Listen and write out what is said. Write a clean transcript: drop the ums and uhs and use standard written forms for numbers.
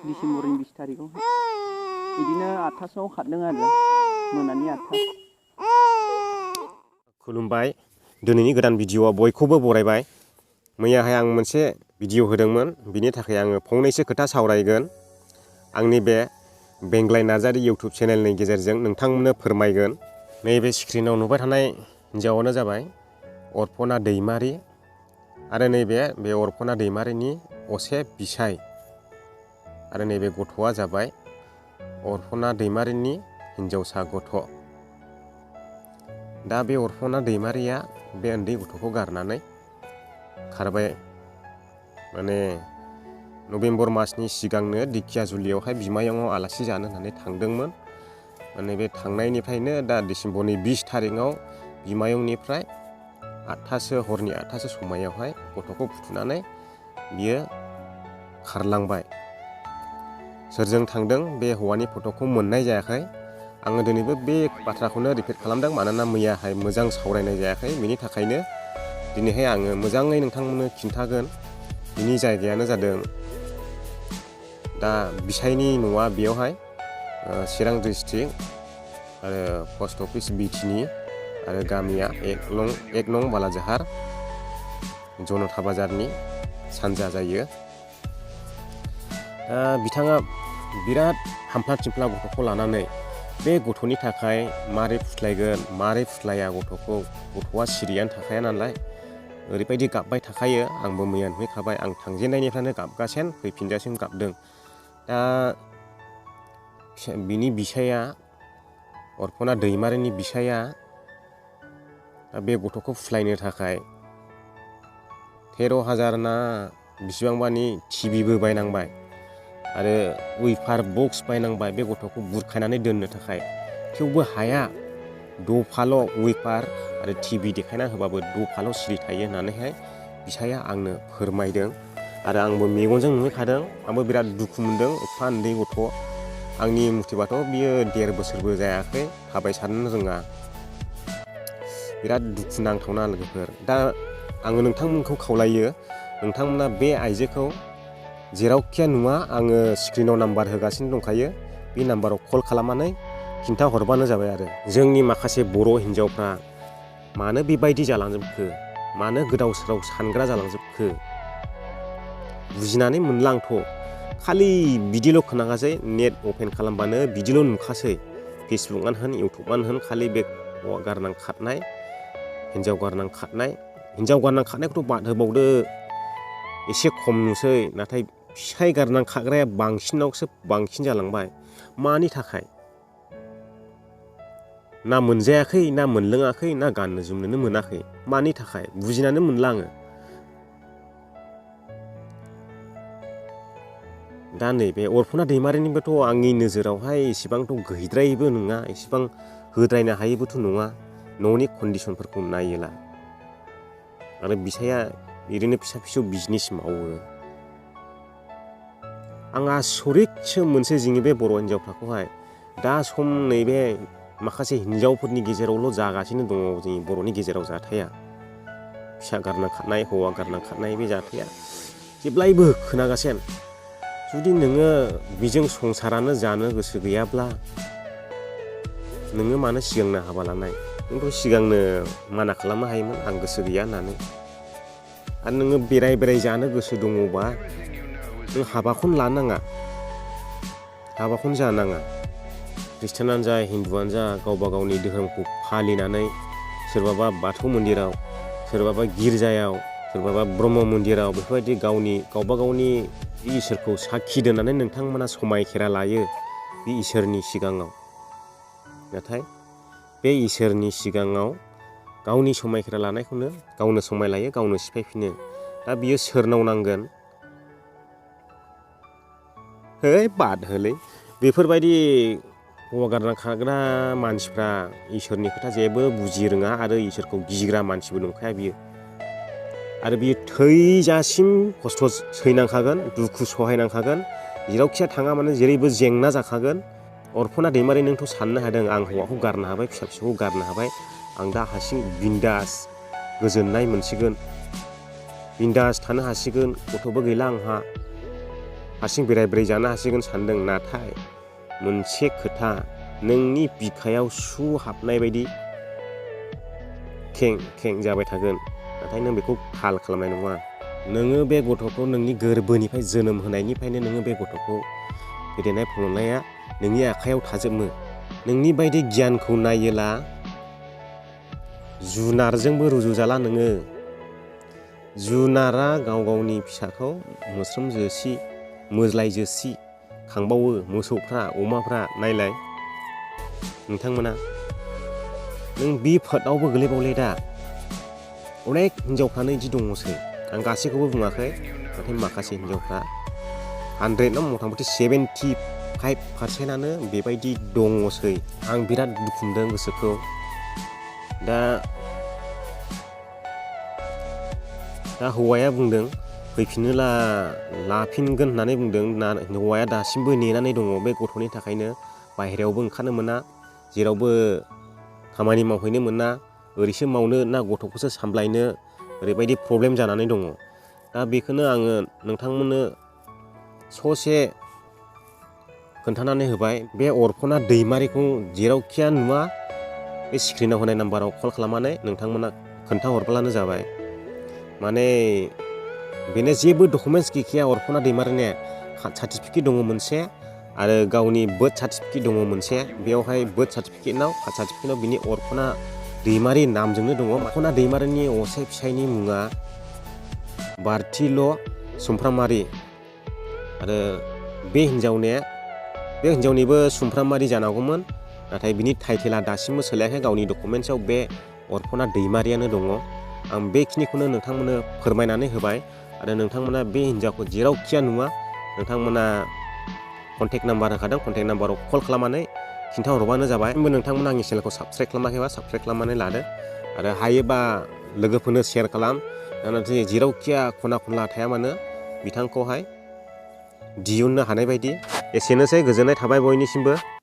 डिसेम्बरनि 20 तारिखआव बिदिनो 8टासोआव खारदों आरो मोनानि 8टा। खुलुमबाय। दिनैनि गोदान भिडिअ'आ बयखौबो बरायबाय। मैयाहाय आं मोनसे भिडिअ' होदोंमोन, बिनि थाखाय आङो फंनैसो खोथा सावरायगोन। आंनि बे बेंग्लाय नार्जारि इउटुब चेनेलनि गेजेरजों नोंथांमोननो फोरमायगोन। नैबे स्क्रिनाव नुबाय थानाय हिन्जावानो जाबाय अर्पना दैमारि आरो नैबे अर्पना दैमारिनि असे बिसाय आरो नैबे गथ'आ जाबाय अर्पना दैमारिनि हिन्जावसा गथ'। दा बे अर्पना दैमारिया बे उन्दै गथ'खौ गारनानै खारबाय। माने नभेम्बर मासनि सिगांनो दिखियाजुलियावहाय बिमायंआव आलासि जानो होननानै थांदोंमोन। माने बे थांनायनिफ्रायनो दा डिसेम्बरनि 20 तारिखआव बिमायंनिफ्राय हरनि 8टासो समायावहाय गथ'खौ फुथुनानै बियो खारलांबाय। सोरजों थांदों बे हौवानि फट'खौ मोननाय जायाखै। आङो दिनैबो बे बाथ्राखौनो रिपिट खालामदों, मानोना मैयाहाय मोजां सावरायनाय जायाखै। बिनि थाखायनो दिनैहाय आङो मोजाङै नोंथांमोननो खिन्थागोन। बिनि जायगायानो जादों दा बिसायनि न'आ बेयावहाय चिरां डिस्ट्रिक्ट आरो पस्ट अफिस बिटिनि आरो गामिया 1 नं बालाजाहार जनता बाजारनि सानजा जायो। बिथाङा बिराद हामफ्ला थिमफ्ला गथ'खौ लानानै बे गथ'नि थाखाय मारै फुस्लायगोन मारै फुस्लाया गथ'आ सिरियानो थाखाया नालाय ओरैबायदि गाबबाय थाखायो। आंबो मैया नुहैखाबाय। आं थांजेननायनिफ्रायनो गाबगासिनो फैफिनजासिम गाबदों। दा बिनि बिसाया अर्पना दैमारिनि बिसाया दा बे गथ'खौ फुस्लायनो थाखाय 13,000 ना बिसिबांबानि टिभिबो बायनांबाय आरो उइफार बक्स बायनांबाय बे गथ'खौ बुरखायनानै दोननो थाखाय। थेवबो हाया। दफाल' उइफार आरो टिभि देखायना होबाबो दफाल' सिरि थायो होननानैहाय बिसाया आंनो फोरमायदों आरो आंबो मेगनजों नुहैखादों। आंबो बिराद दुखु मोनदों। एफा उन्दै गथ', आंनि मथेबाथ' बियो 1.5 बोसोरबो जायाखै, थाबायसानो रोङा। बिराद दुखु नांथावना लोगोफोर। दा आङो नोंथांमोनखौ खावलायो, नोंथांमोना बे आइजोखौ जेरावखिया नुवा आङो स्क्रिनाव नाम्बार होगासिनो दंखायो। बे नाम्बाराव कल खालामनानै खिन्थाहरबानो जाबाय आरो। जोंनि माखासे बर' हिन्जावफ्रा मानो बेबायदि जालांजोबखो, मानो गोदाव सोराव सानग्रा जालांजोबखो बुजिनानै मोनला आंथ'। खालि बिदिल' खोनागासै, नेट अपेन खालामबानो बिदिल' नुखासै। फेसबुकआनो होन इउटुबानो होन खालि बे हौवा गारनां खारनाय, हिन्जाव गारनां खारनाय। हिन्जाव गारनां खारनायखौथ' बाद होबावदो, एसे खम नुसै। नाथाय फिसाय गारनां खारग्राया बांसिन जालांबाय। मानि थाखाय? ना मोनजायाखै, ना मोनलोङाखै, ना गाननो जोमनोनो मोनाखै। मानि थाखाय बुजिनानै मोनला आङो। दा नैबे अर्पना दैमारिनिबोथ' आंनि नोजोरावहाय एसेबांथ' गैद्रायैबो नङा, एसेबां होद्रायनो हायैबोथ' नङा न'नि कन्डिसनफोरखौ नायोला। आरो बिसाया ओरैनो फिसा फिसौ बिजनेस मावो। आं आसरितसो मोनसे जोंनि बे बर' हिन्जावफोरखौहाय। दा सम नैबे माखासे हिन्जावफोरनि गेजेरावल' जागासिनो दङ जोंनि बर'नि गेजेराव जाथाया। फिसा गारना खारनाय, हौवा गारना खारनाय बे जाथाया जेब्लायबो खोनागासिनो। जुदि नोङो बेजों संसारानो जानो गोसो गैयाब्ला नोङो मानो सिगांनो हाबा लानाय? नोंथ' सिगांनो माना खालामनो हायोमोन, आं गोसो गैया होननानै। आरो नोङो बेराय जानो गोसो दङबा नों हाबाखौनो लानो नाङा, हाबाखौनो जानो नाङा। ख्रिस्टानानो जा हिन्दुआनो जा गावबा गावनि धोरोमखौ फालिनानै सोरबाबा बाथौ मन्दिराव, सोरबाबा गिर्जायाव, सोरबाबा ब्रह्म मन्दिराव बेफोरबायदि गावबा गावनि इसोरखौ साखि दोननानै नोंथांमोना समायखेरा लायो बे इसोरनि सिगाङाव। नाथाय बे इसोरनि सिगाङाव गावनि समायखेरा लानायखौनो गावनो समाय लायो, गावनो सिफायफिनो। दा बियो सोरनाव नांगोन? बाद होलै। बेफोरबायदि हौवा गारना खारग्रा मानसिफ्रा इसोरनि खोथा जेबो बुजि रोङा आरो इसोरखौ गिग्रा मानसिबो नंखाया बियो। आरो बियो थैजासिम खस्थ' सैनांखागोन, दुखु सहायनांखागोन। जेरावखिया थाङा मानो जेरैबो जेंना जाखागोन। अर्पना दैमारि, नोंथ' साननो हादों आं हौवाखौ गारनो हाबाय, फिसा फिसौखौ गारनो हाबाय, आं दा हारसिं बिन्दास गोजोननाय मोनसिगोन, बिन्दास थानो हासिगोन, गथ'बो गैला आंहा, हारसिं बेराय जानो हासिगोन सानदों, नाथाय मोनसे खोथा, नोंनि बिखायाव सु हाबनाय बायदि खें खें जाबाय थागोन, नाथाय नों बेखौ थाल खालामनाय नङा। नोङो बे गथ'खौ नोंनि गोरबोनिफ्राय जोनोम होनायनिफ्रायनो नोङो बे गथ'खौ फेदेरनाय फोलावनाया नोंनि आखायाव थाजोबो। नोंनि बायदि गियानखौ नायोला जुनारजोंबो रुजुजाला नोङो। जुनारा गाव गावनि फिसाखौ मोस्रोम जोसि मोज्लाय जोसि खांबावो, मोसौफ्रा अमाफ्रा नायलाय नोंथांमोना। नों बि फादावबो गोलैबावले दा। अनेक हिनजावफ्रानो इदि दङसै, आं गासैखौबो बुङाखै, नाथाय माखासे हिनजावफ्रा 100 मथा मथि 75% बेबायदि दङसै। आं बिराद दुखु मोनदों गोसोखौ। दा हौवाया बुंदों फैफिनोला लाफिनगोन होननानै बुंदों। हौवाया दासिमबो नेनानै दङ बे गथ'नि थाखायनो। बाहेरायावबो ओंखारनो मोना, जेरावबो खामानि मावहैनो मोना, ओरैसो मावनो ना गथ'खौसो सामलायनो, ओरैबायदि प्रब्लेम जानानै दङ। दा बेखौनो आङो नोंथांमोननो ससे खोन्थानानै होबाय। बे अर्पना दैमारिखौ जेरावखिया नुवा बे स्क्रिनाव होनाय नाम्बाराव कल खालामनानै नोंथांमोना खोन्थाहरब्लानो जाबाय। माने बेनो जेबो डकुमेन्टस गैखाया अर्पना दैमारिनिया। कास्ट सार्टिफिकेट दङ मोनसे आरो गावनि बार्थ सार्टिफिकेट दङ मोनसे। बेयावहाय बार्थ सार्टिफिकेटनाव कास्ट सार्टिफिकेटनाव बिनि अर्पना दैमारि नामजोंनो दङ। अर्पना दैमारिनि असे फिसायनि मुङा बारथिल' सुमफ्रामारि आरो बे हिन्जावनिबो सुमफ्रामारि जानांगौमोन, नाथाय बिनि टाइटेला दासिमबो सोलायाखै। गावनि डकुमेन्ट्सआव बे अर्पना दैमारियानो दङ। आं बेखिनिखौनो नोंथांमोननो फोरमायनानै होबाय आरो नोंथांमोना बे हिन्जावखौ जेरावखिया नुवा नोंथांमोना कन्टेक्ट नाम्बार होखादों, कन्टेक्ट नाम्बाराव कल खालामनानै खिन्थाहरबानो जाबाय। नोंथांमोना आंनि चेनेलखौ साबस्क्राइब खालामाखैबा साबस्क्राइब खालामनानै लादो आरो हायोबा लोगोफोरनो शेयार खालाम, जाहाथे जेरावखिया खना खनला थाया मानो बिथांखौहाय दिहुननो हानाय बायदि। एसेनोसै, गोजोननाय थाबाय बयनिसिमबो।